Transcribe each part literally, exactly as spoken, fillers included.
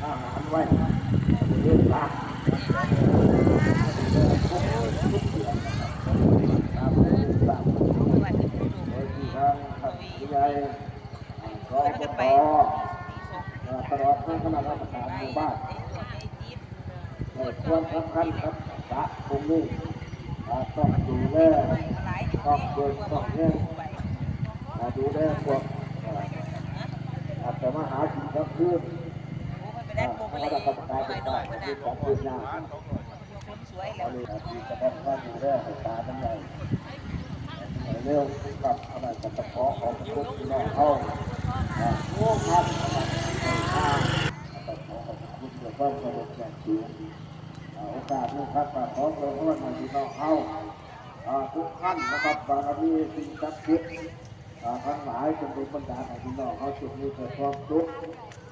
อาหารไว้บริเวณกลางตามโดยที่ทางท่านผู้ใหญ่ อ่า กปต อ่า ตลอดทั้งคณะกรรมการหมู่บ้าน ให้ความสำคัญกับสระตรงนี้ อ่า ต้องดูแล ต้องเบิ่งต้องแยง อ่า ดูแลพวก อ่า อาจจะมาหากินกลางคืน อ่า คณะกรรมการเป็นฝ่ายที่จัดเตรียมงาน อันนี้อาจจะต้องมาดูแลให้ตามันใหญ่ เร็วครับ อันนั้นก็ต้องขอขอบคุณพี่น้องเฮา อ่า ทุกท่านนะครับ ต้องขอขอบคุณด้วยความเคารพอย่างสูง อ่า โอกาสนี้ครับ ก็ขออวยพรให้พี่น้องเฮา อ่า ทุกท่านนะครับ บารมีสิ่งศักดิ์สิทธิ์ อ่า ทั้งหลายจงดลบันดาลให้พี่น้องเฮาจงมีแต่ความสุข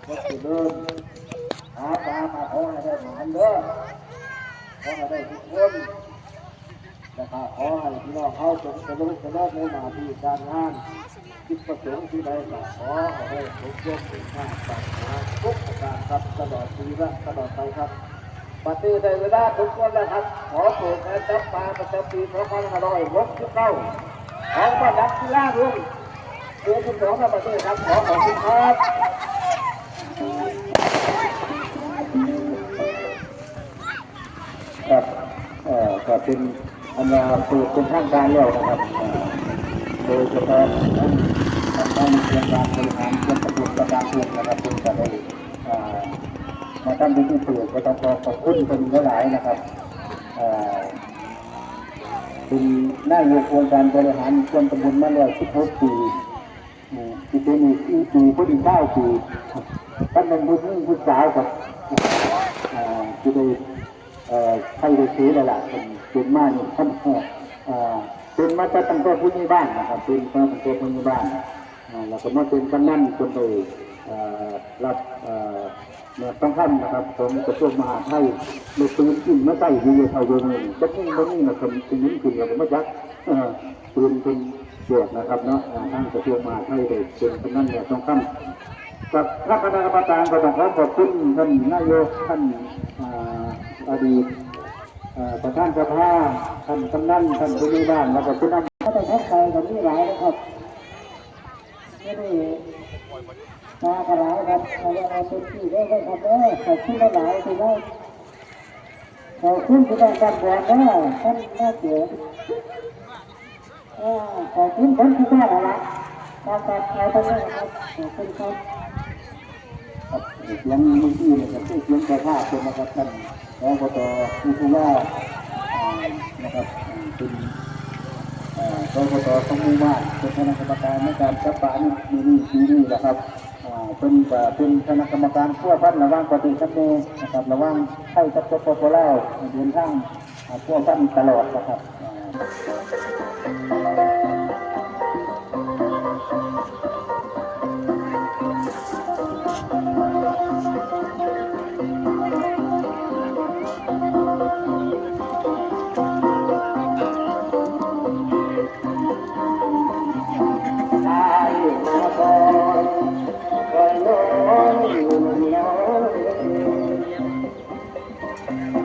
ความเจริญ หาปลามาขอให้ได้หมานเด้อ ขอให้ได้ทุกคน นะครับ ขอให้พี่น้องเฮาจงเจริญเจริญในหน้าที่การงาน จิตประสงค์ที่ใดก็ขอให้ได้สมความมุ่งมา่ปรารถนาทุกประการครับ ตลอดชีวิตตลอดไปครับ บัดนี้ได้เวลาสมควรแล้วครับ ขอโปรดงานจับปลาประจำปีสองพันห้าร้อยหกสิบเก้า ของบ้านหลักศิลารุ่ง หมู่สิบสอง ครับ บัดนี้ครับ ขอขอบคุณครับ ครับ เอ่อ ก็เป็นอันว่าเปิดเป็นทางการแล้วนะครับ เอ่อ โดยเฉพาะท่านประธานองค์การบริหารส่วนตำบลประการพงนะครับ เพิ่นก็ได้ อ่า มาทำพิธีเปิด ก็ต้องขอขอบคุณเพิ่นหลายๆนะครับ อ่า เป็นนายกองค์การบริหารส่วนตำบลมาแล้วสิบหกปี อืม สิเป็นอีกสี่ปี พอดีเก้าปี ท่านเป็นผู้หญิงผู้สาวครับ อ่า สิได้ เอ่อ ใครได้เสียแล้วล่ะ เป็น เป็นมานี่ท่าน เอ่อ เป็นมาตั้งแต่ผู้ใหญ่บ้านนะครับ เป็นมาตั้งแต่ผู้ใหญ่บ้าน อ่า แล้วก็มาเป็นกำนันจนได้ เอ่อ รับ เอ่อ แหนบทองคำนะครับ ของกระทรวงมหาดไทย ในปืนกินมาใส่อยู่เท่าเดิมเลย จะมีบ่มีนะครับ เป็นหยังขึ้นเราก็มาจัก เอ่อ ปืนเป็นแจกนะครับเนาะ อ่า ทางกระทรวงมหาดไทยได้เป็นกำนันแหนบทองคำ กับคณะกรรมการก็ต้องขอขอบคุณท่านนายก ท่าน อ่า อดีต เอ่อ ประธานสภา ท่านกำนัน ท่านผู้ใหญ่บ้าน แล้วก็ผู้นำ ก็ต้องขอบใจกันนี่หลายนะครับ ไม่ได้มากันหลายครับ เอาไว้เอาเต็มที่เลยนะครับเด้อ ขอบคุณหลายๆ พี่น้อง ขอบคุณพี่น้องบ้านบอนเด้อ ท่านแม่เจ๋ง เออ ขอบคุณคนทุกท่านนั่นละ ครับ ครับ เอาไปเลยครับ ขอบคุณครับ ครับ เสียงเมื่อกี้เนี่ยก็คือเสียงเจ้าภาพเป็นนะครับ ท่าน อบต วิทยา อ่า นะครับ อ่า เป็น อ่า อบต ของหมู่บ้าน เป็นคณะกรรมการในการจับปลาในมื้อนี้ปีนี้นะครับ อ่า เป็นก็เป็นคณะกรรมการพัวพันระหว่างประเทศกับแม่นะครับ ระหว่างไทยกับ สปป ลาว เดินทาง อ่า พัวพันตลอดนะครับ อ่า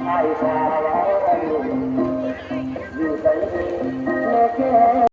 อ้ายสาวอยู่ไสแม่แก้ว